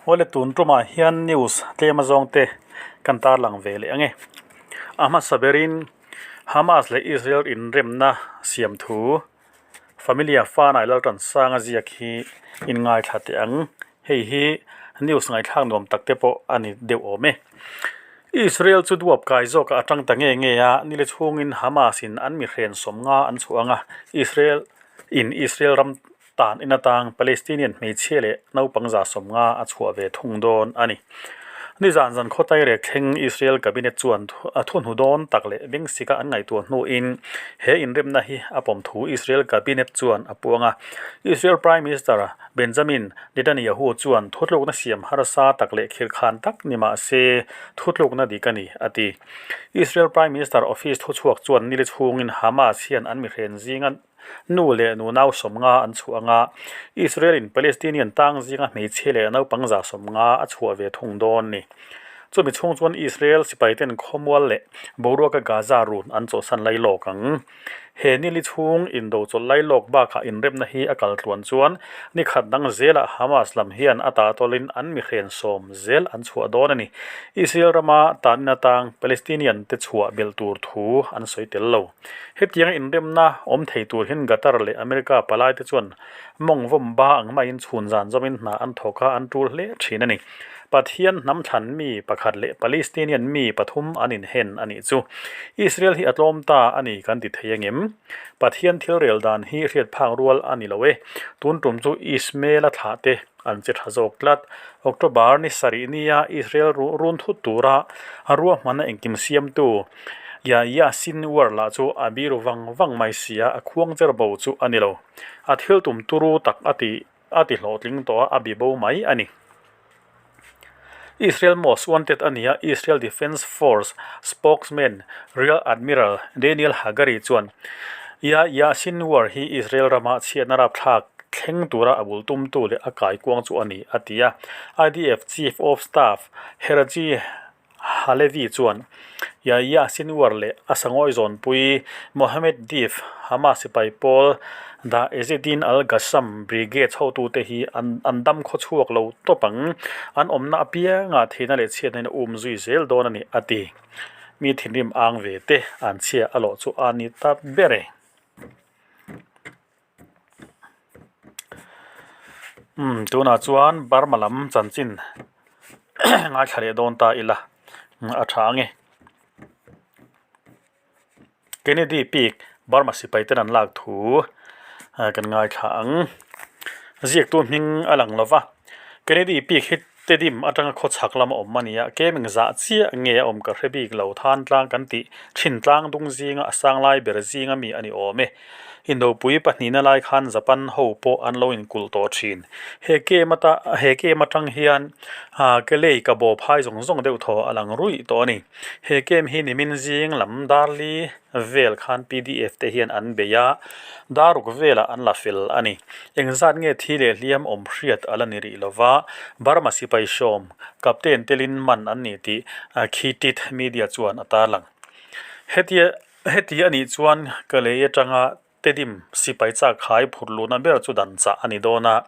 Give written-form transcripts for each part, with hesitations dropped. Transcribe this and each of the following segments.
Awle tun tumah hian news tlem azawng te kan tarlang ve leh ang e. A hmasa berin Hamas leh Israel inremna siam thu Familia Fanai Laltansanga ziak hi in ngaithla teh ang. Hei hi news ngaihthlak nuam tak te pawh a ni deuh awm e. Israel chu duap kai zawkah a tang ta nge nge a, nile chhungin Hamas in an mi hren sawmnga an chhuah ang a, Israel in Israel ram tan in atang Palestinian hmeichhia leh naupang 150 a chhuah ve thung dawn a ni. Nizan zan khawtai rek thleng Israel cabinet chuan a thuhnu dawn tak leh bengsika an ngaihtuah hnuin he inremna hi a pawm thu Israel cabinet chuan a puang a. Israel Prime Minister Benjamin Netanyahu chuan thutlukna siam harsa tak leh khirkhan tak ni mah se thutlukna dik a ni, a ti. Israel Prime Minister office thuchhuak chuan nili chhungin Hamas hian an mihren zinga Nu leh nunau 50 an chhuah anga Israel-in Palestinian tang zinga hmeichhia leh naupang 150 a chhuah ve thung dawn ni. Chumi chhung chuan Israel sipaiten khawmual leh boruaka Gaza run an chawhsan lai lawk ang. He nili chhung indo chawlh lai lawk bakah inremna hi a kal tluan chuan ni khat dang zelah Hamas lam hian a tahtawlin an mihren sawm zel an chhuah dawn a ni. Israel rama tanin atang Palestinian te chhuah belh tur thu an sawi tel lo. Hetianga inremna awm thei tur hian Qatar leh America palai te chuan mawng vawm ba ang maiin chhun zan zawmin hna an thawk a, an tul hle thin a ni. Pathian hnam thlan mi pakhat leh Palestinian mi pathum an inhen a nih chu. Israel hi a tlawm ta a ni kan ti thei angem? Pathian thil rel dan hi hriat phak rual a ni lo e. Tun tum chu Ismael-a thlah te an che tha zawk tlat. October ni sarih nia Israel run thut tura ruahmanna engkim siamtu Yahya Sinwar lah chu a biru vang vang mai si a, a khuang cher bo chu a ni lo. A thil tum turu tak a ti a ti hlawhtling tawh a, a bi bo mai a ni. Israel Most Wanted a ni a, Israel Defence Force spokesman Rear Admiral Daniel Hagari chuan Yahya Sinwar hi Israel rama chhiatna rapthlak thleng tura a bul tumtu leh a kaikuang chu a ni, a ti a. IDF Chief of Staff Herzi Halevi chuan Yahya Sinwar leh a sangawi zawnpui Mohammed Deif, Hamas sipai pawl Da Ezzedine al-Qassam Brigades hotute hi an an dam khaw chhuak lo tawp ang. An awmna apiangah theihna leh chhiatna in a um zui zel dawn a ni, a ti. Mi thinrim ang ve te an chhia a lawh chu a ni ta ber e. Umm tunah chuan Burma lam chanchin ngaithla leh dawn ta ila a tha ang e. Kennedy Peak Burma sipai ten an lak thu kan ngaithla ang. Ziaktu hming a lang lo va, Kennedy Peak hi Tedim atanga khawchhak lama awm a ni a, kem engzah chiah nge a awm ka hre bik lo, than tlang kan tih thin tlang dung zinga a sang lai ber zinga mi a ni awm e. Indopui pahnihna lai khan Japan ho pawh an lo inkulh tawh thin. He kem ata he kem atang hian ke lei ka bo phai zawng zawng deuh thaw a lang ruih tawh a ni. He kem hi nimin zing lam darli vel khan pdf te hian an bei a, daruk velah an la fel a ni. Engzat nge thi leh hliam awm hriat a la ni rih lova, Burma sipai sawm captain telin man an ni tih Khitit media chuan a tarlang. Hetia heti a nih chuan ka lei atanga Tedim sipai chak khai phur luhna ber chu dan chah a ni dawn a.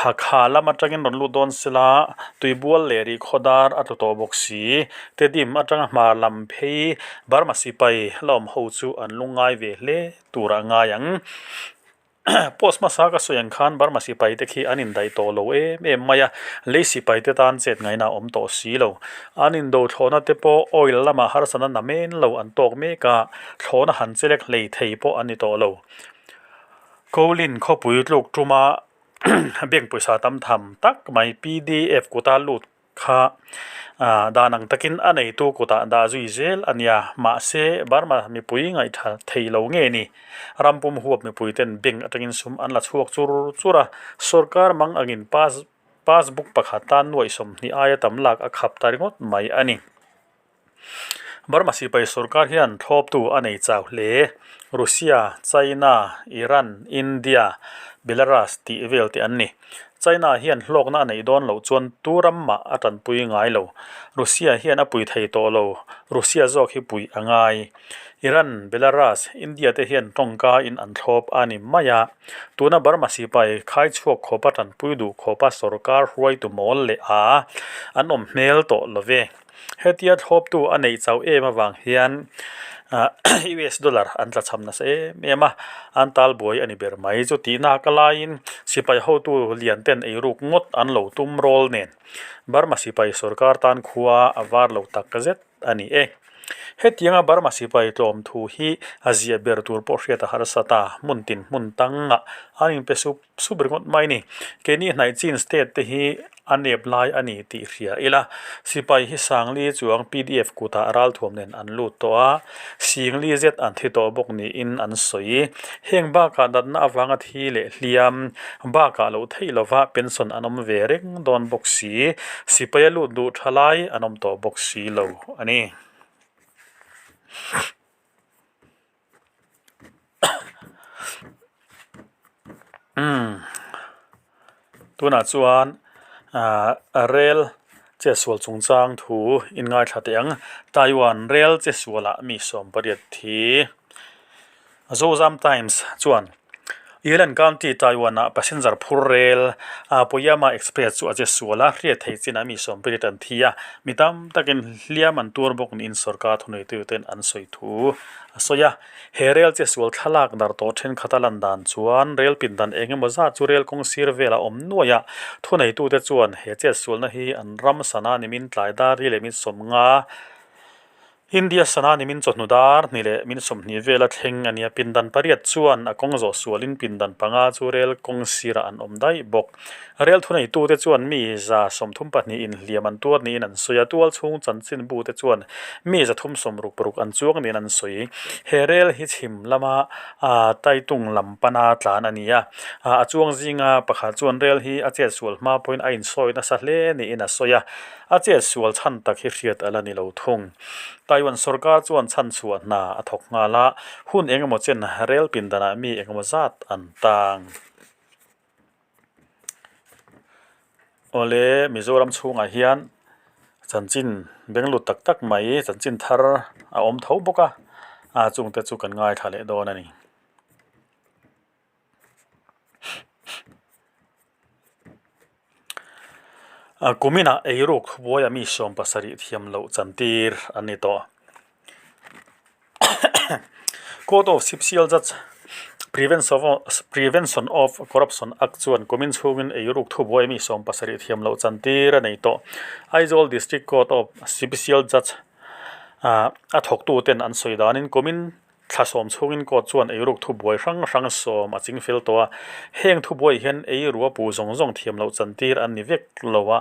Hakha lam atangin rawn lut dawn sela, tuibual leh rih khawdar a tlu tawh bawk si. Tedim atanga hmar lam phei Burma sipai la awm ho chu an lungngai ve hle tur a ngai ang. Post hmasa ka sawi ang khan Burma sipai te khi an indaih tawh lo em em mai a, lei sipai te tan chet ngaihna a awm tawh si lo. An indo thlawhna te pawh oil lamah harsatna namen lo an tawk mek a. Thlawhna han chelek hlei thei pawh a ni tawh lo. Colin khawpui tluk tuma bank pawisa tam tham tak mai pdf kuta lut kha dan ang takin a neitu kutah dah zui zel a nia. Mahse, Burma mipui ngaihtha thei lo nge ni? Ram pum huap mipui ten bank atangin sum an la chhuak chur chur a, sorkar mang angin pass passbook pakhat tan nuaih 20 aia tam lak a khap ta ringawt mai a ni. Burma sipai sorkar hian thlawptu a nei chau hle. Russia, China, Iran, India, Belarus tih vel te an ni. China hian hlawkna a neih dawn loh chuan tu ram mah a tanpui ngai lo. Russia hian a pui thei tawh lo, Russia zawk hi pui a ngai. Iran, Belarus, India te hian tawngka in an thlawp a ni mai a. Tuna Burma sipai khai chhuak khawpa tanpui duh khawpa sorkar hruaitu mawl leh a an awm hmel tawh lo ve. Hetia thlawptu a neih chauh em avang hian US dollar an tlachham nasa em em a, an tal buai a ni ber mai. Chu tihna ka laiin sipai hotu lian ten eiruk ngawt an lo tum rawl nen Burma sipai sorkar tan khua a var lo tak zet a ni e. Hetianga Burma sipai tlawm thu hi a ziah ber tur pawh hriat a harsa ta, hmun tin hmun tangah an inpe sup sup ringawt mai ni. Keini hnaih chin state te hi a nep lai a ni tih hria ila, sipai hi Sangli chuang pdf kutah ralthuam nen an lut tawh a, Singli zet an thi tawh bawk niin an sawi. Heng bakah natna avanga thi leh hliam bakah loh theih lova pension an awm ve reng dawn bawk si, sipai a lut duh tha lai an awm tawh bawk si lo a ni. Umm tunah chuan ahh rel che sual chungchang thu in ngaithla teh ang Taiwan rel che sualah mi sawm pariat thi Zozam Times chuan Yilan County Taiwan ah passenger phur rel ah Poyama Express chu a che sual a hriat theih chinah mi sawm pariat an thi a mi tam takin hliam an tuar bawk niin sorkar thuneituten an sawi thu. A sawi a, he rel che sual thlalak dar tawh thenkhat a lan dan chuan rel pindan eng emaw zat chu rel kawng sir velah awm nuai a, thuneitute chuan he chetsualna hi an ram sana nimin tlai dar ri leh min sawm nga, India sana nimin chawhnu dar hnih leh min 20 vela thleng a nia. Pindan pariat chuan a kawng zawh sualin pindan panga chu rel kawng sirah an awm daih bawk. Rel thuneitute chuan mi 32 inhliam an tuar niin an sawi a, tual chhung chanchinbute chuan mi 366 an chuang niin an sawi. He rel hi chhim lama Taitung lam pana tlan a ni a, a chuang zinga pakhat chuan rel hi a chetsual hma pawhin a insawi nasa hle niin a sawi a, a chetsual chhan tak hi hriat a la ni lo thung. Taiwan sorkar chuan chhanchhuah hna a thawk nghal a, hun engemaw chen rel pindanah mi engemaw zat an tang. Awle Mizoram chhungah hian chanchin benglut tak tak mai chanchin thar a awm tho bawk a a chungte chu kan ngaithla leh dawn a ni. Kuminah eiruk buaia mi 70 thiam loh chantir an ni tawh. Court of Special Judge Prevention of Corruption Act chuan kumin chhungin eiruk thubuai mi 70 thiam loh chantir a nei tawh. Aizawl District Court of Special Judge a thawktuten an sawi danin kumin thla sawm chhungin court chuan eiruk thubuai hrang hrang sawm a chingfel tawh a. Heng thubuai hian eiru a puh zawng zawng thiam loh chantir an ni vek lo a,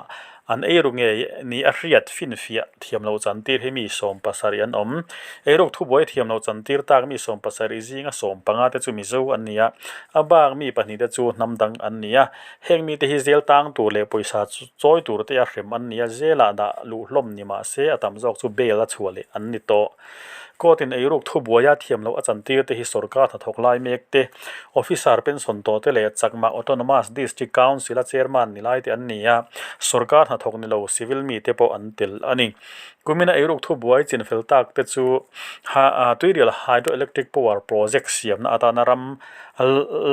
An eiru ngei ni a hriat finfiah thiam loh chantir hi mi 70 an awm. Eiruk thubuai thiam loh chantir tak mi 70 zinga 15 te chu Mizo an ni a, a bak mi pahnih te chu hnam dang an ni a. Heng mite hi zel tang tur leh pawisa chawi tur te a hrem an ni a, zelah dah luh hlawm ni mah se a tam zawk chu bail a chhuah leh an ni tawh. Court in eiruk thubuaia thiam loh a chantir te hi sorkar hnathawk lai mek te, officer pension tawh te leh Chakma Autonomous District Council a chairman ni lai te an ni a, sorkar hnathawk ni lo civil mi te pawh an tel a ni. Kumina eiruk thubuai chinfel tak te chu Tuirial Hydroelectric Power Project siamna atana ram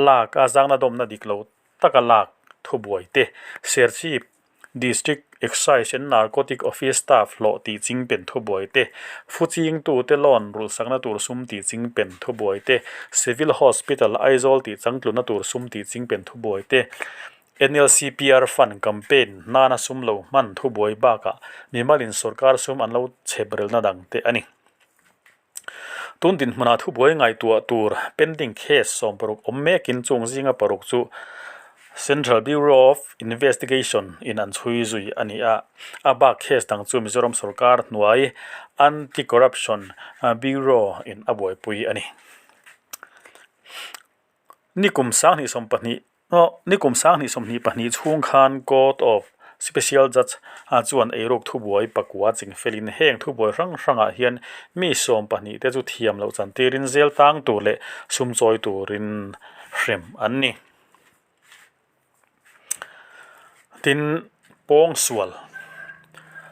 lak a zangna dawmna dik lo taka lak thubuai te, Serchhip District Excise and Narcotic Office staff hlawh tih ching pen thubuai te, fu chingtute loan rulhsakna tur sum tih ching pen thubuai te, Civil Hospital Aizawl tih changtluna tur sum tih ching pen thubuai te, NLCPR Fund campaign nana sum lo hman thubuai bakah mimalin sorkar sum an lo chhep relna dang te a ni. Tun dinhmunah thubuai ngaihtuah tur pending case 60 awm mekin chung zinga paruk chu Central Bureau of Investigation in an chhui zui a ni a, a bak case dang chu Mizoram sorkar hnuai Anti-Corruption Bureau in a buaipui a ni. Nikum 2020 Nikum 2022 chhung khan Court of Special Judge chuan eiruk thubuai pakua chingfelin heng thubuai hrang hrangah hian mi 12 te chu thiam loh chantirin zel tang tur leh sum chawi turin hrem an ni. Tin, pawngsual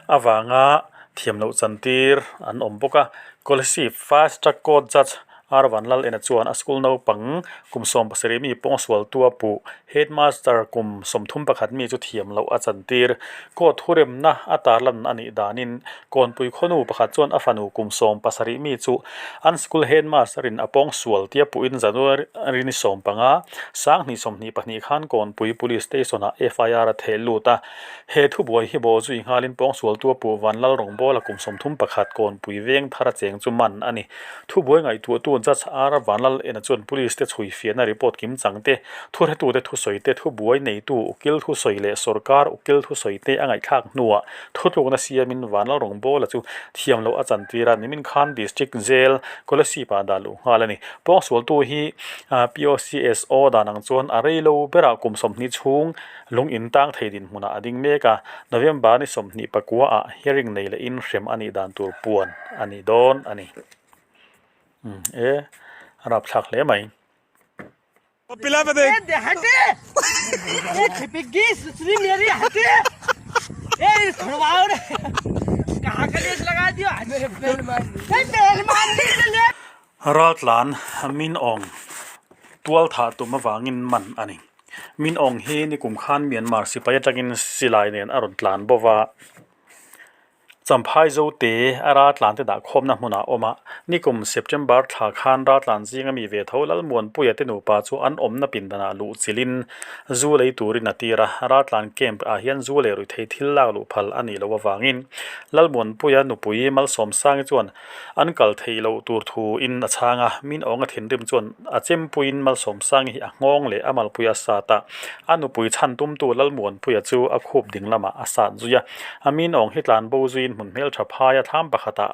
avanga thiam loh chantir an awm bawk a. Kolasib Fast Track Court Judge R Vanlalena chuan a school naupang kum 17 mi pawngsual tua puh Headmaster kum 31 mi chu thiam loh a chantir. Court thuremna a tarlan a nih danin Kawnpui khawnu pakhat chuan a fanu kum 17 mi chu an school headmaster in a pawngsual tia puhin January ni 15, 2022 khan Kawnpui Police Station ah FIR a theh lut a. He thubuai hi bawh zui nghalin pawngsual tua puh Vanlal Rawngbawla kum 31 Kawnpui veng thar a cheng chu man a ni. Thubuai ngaihtuahtu Judge R Vanlal Ena chuan Police te chhui fiahna report kim chang te, thuhretute thusawi te, thubuai neitu ukil thusawi leh sorkar ukil thusawi te a ngaihthlak hnuah Thutlukna siamin Vanlal Rawngbawla chu thiam loh a chantir a, nimin khan District Jail Kolasib ah dah luh nghal a ni. Pawngsualtu hi POCSO dan ang chuan a rei lo berah kum 20 chhung lung in tang thei dinhmunah a ding mek a, November ni 29 ah hearing nei lehin hrem a nih dan tur puan a ni dawn a ni. Umm e, a rapthlak hle mai. Raltlan Min Aung tual thah tum avangin man a ni. Min Aung hi nikum khan Myanmar sipai atangin silai nen a rawn tlan bo va. Champhai Zote a raltlante dah khawmna hmunah a awm a, nikum September thla khan raltlan zinga mi ve tho Lalmuanpuia te nupa chu an awmna pindanah luh chilhin zu lei turin a tir a, raltlan camp ah hian zu leh ruihthei thil lak luh phal a nih loh avangin Lalmuanpuia nupui Malsawmsangi chuan an kal theih loh tur thu in a chhang a, min awnga thinrim chuan a chempuiin Malsawmsangi hi a nghawng leh a malpui a sat a, a nupui chhan tumtu Lalmuanpuia chu a khup ding lamah a sat zui a. A min awng hi tlan bo zuiin hmun hmeltha phaia thlam pakhatah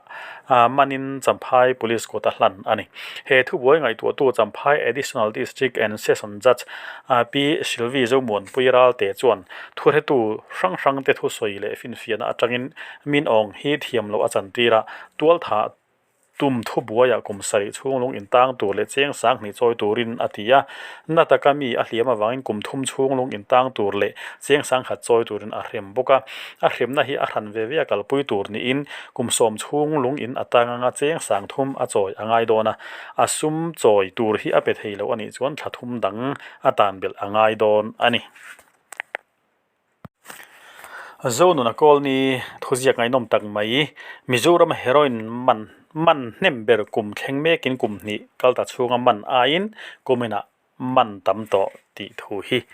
manin Champhai Police kawta hlan a ni. He thubuai ngaihtuahtu Champhai Additional District and Session Judge Pi Sylvie Zomuanpui Ralte chuan thuhretu hrang hrangte thusawi leh finfiahna atangin min awng hi thiam loh a chantir a, tualthah Tum thubuaiah kum sarih chhung lung intang tur leh cheng 2000 chawi turin a ti a, na taka mi a hliam avangin kum thum chhung lung intang tur leh cheng 10,000 chawi turin a hrem bawk a. A hremna hi a hran ve ve a kalpui tur niin kum 10 chhung lung in a tang anga cheng 30,000 a chawi a ngai dawn a, a sum chawi tur hi a pe thei lo a nih chuan thla thum dang a tan belh a ngai dawn a ni. Zonuna Kawlni thuziak ngaihnawm tak mai, Mizoram heroin man man hnem ber kum thleng mekin kum hnih kal ta chhunga man aiin kuminah man tam tawh tih thu hi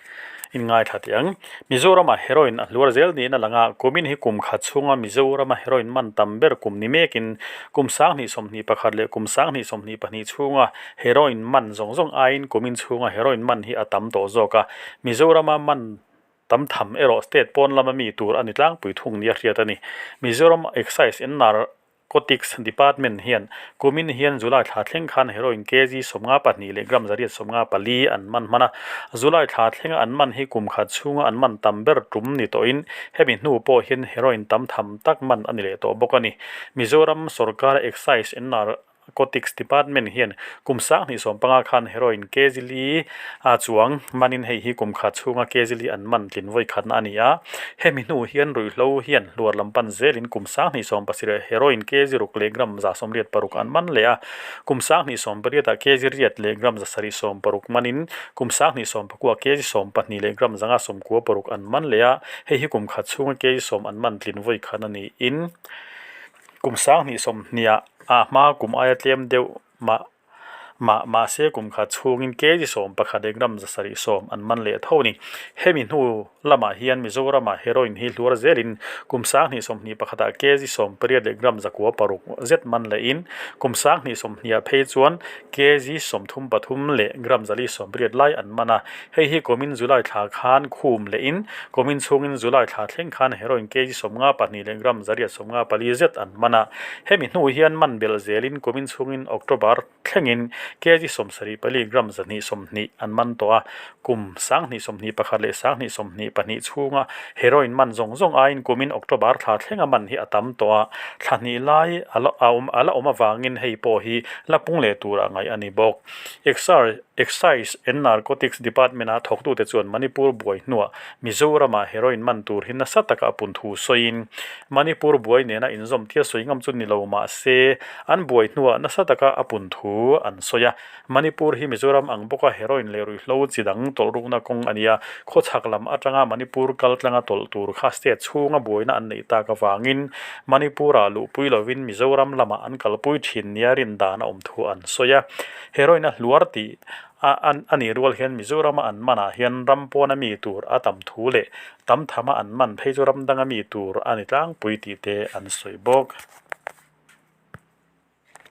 in ngaithla teh ang. Mizorama heroin a hluar zel niin a lang a, kumin hi kum khat chhunga Mizorama heroin man tam ber kum ni mekin kum 2021 leh kum 2022 chhunga heroin man zawng zawng aiin kumin chhunga heroin man hi a tam tawh zawk a, Mizorama man tam tham erawh state pawn lama mi tur a ni tlangpui thung nia hriat a ni. Mizoram Excise and Narcotics Department hian kumin hian July thla thleng khan heroin kg 54 leh gram 154 an man hman a. July thla thlenga an man hi kum khat chhunga an man tam ber tum ni tawhin hemi hnu pawh hian heroin tam tham tak man a ni leh tawh bawk a ni. Mizoram sorkar Excise and Narcotics Department hian kum 2015 khan heroin kg li a chuang manin hei hi kum khat chhunga kg li an man tlin vawi khatna a ni a. Hemi hnu hian ruihhlo hian hluar lam pan zelin kum 2017 heroin kg ruk leh gram 186 an man leh a. Kum 2018 ah kg riat leh gram 760 manin kum 2019 kg 12 leh gram 196 an man leh a. Hei hi kum khat chhunga kg 10 an man tlin vawi khatna niin Kum 2020 ah a hma kum aia tlem deuh mah mah mahse kum khat chhungin kg 11 leh gram 710 an man leh tho a ni. Hemi hnu lamah hian Mizoramah heroin hi hluar zelin kum 2021 ah kg 18 leh gram 96 zet man lehin kum 2020 ah phei chuan kg 33 leh gram 180 lai an man a. Hei hi kumin July thla khan khum lehin kumin chhungin July thla thleng khan heroin kg 52 leh gram 154 zet an man a. Hemi hnu hian man belh zelin kumin chhungin October thlengin kg 74 gram 220 an man tawh a. Kum 2021 leh 2022 chhunga heroin man zawng zawng aiin kumin October thla thlenga man hi a tam tawh a. Thla hnih lai a la awm avangin hei pawh hi la pung leh turah ngaih a ni bawk. Excise and Narcotics Department-a thawktute chuan Manipur buai hnuah Mizoramah heroin man tur hi nasa taka a pun thu sawiin, Manipur buai nena inzawm tia sawi ngam chu ni lo mah se, an buai hnuah nasa taka a pun thu an sawi a. Manipur hi Mizoram ang bawka heroin leh ruihhlo chi dang tawlhrukna kawng a ni a, khawchhak lam atanga Manipur kal tlanga tawlh tur kha state chhunga buaina an neih tak avangin Manipur-ah luhpui lovin Mizoram lamah an kalpui thin nia rin dan a awm thu an sawi a. Heroin a hluar tih a a nih rual hian Mizorama an manah hian ram pawna mi tur a tam thu leh tam thama an man phei chu ram danga mi tur a ni tlangpui tih te an sawi bawk.